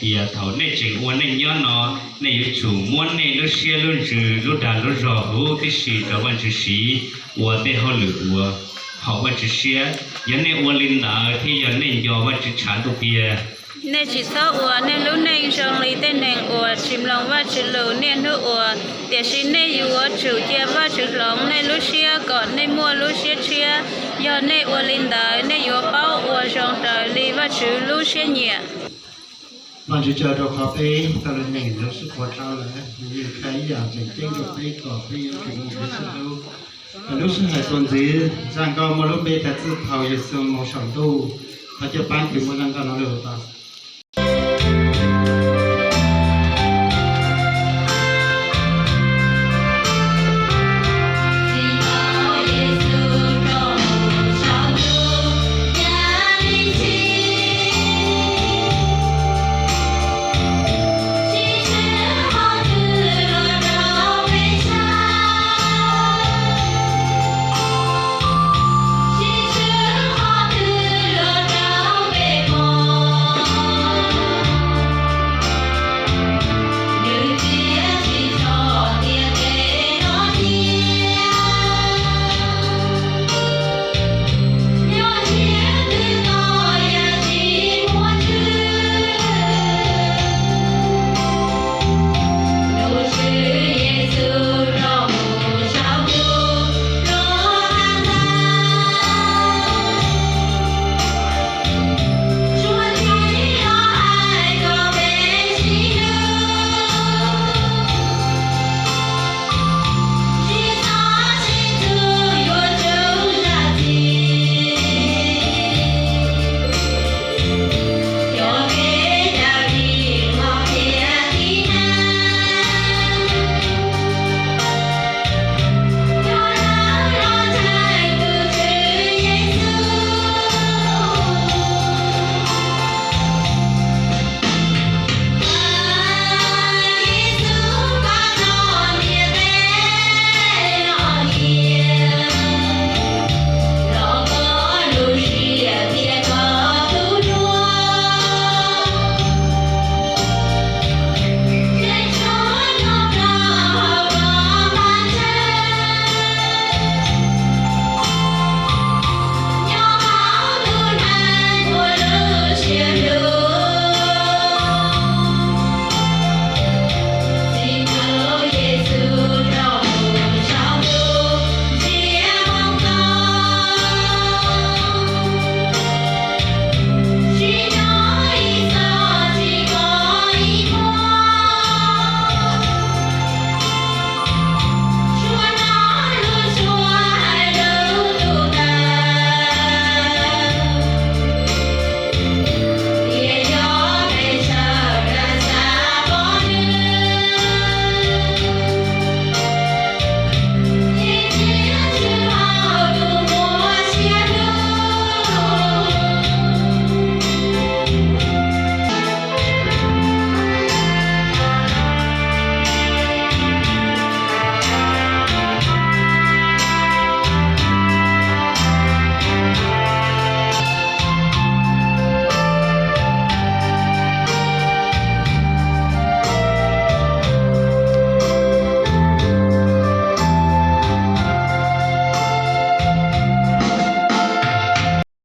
Tias thaum nej tseem ua neej nyob no, nej yuav tsum muab nej lub siab lub ntsws lub dag lub zog huv tib si rau Vajtswv siv ua tej hauj lwm uas haum Vajtswv siab. Yog nej ua li ntawd thiaj yog nej nco Vajtswv tshav ntuj tiag. Nej tsis txhob ua nej lub neej zoo li tej neeg uas tsis mloog Vajtswv lus niaj hnub ua, tiam sis nej yuav tsum cia Vajtswv hloov nej lub siab kom nej muaj lub siab tshiab. Yog nej ua li ntawd, nej yuav paub ua zoo raws li Vajtswv lub siab nyiam. Vam Tswv tsaug rau qhov peb tau lub neej lub sib qhuas tau lawm, nws yeej qhia ib yam tseem ceeb rau peb kom peb yuav tsum mus kev sib hlub. Lub sij hawm txuas ntxiv, zaj nkauj muaj lub npe tias Txwj Thaum Yexus Mus Saum Ntuj. Thov caw pab kws muaj zaj nkauj no lawm.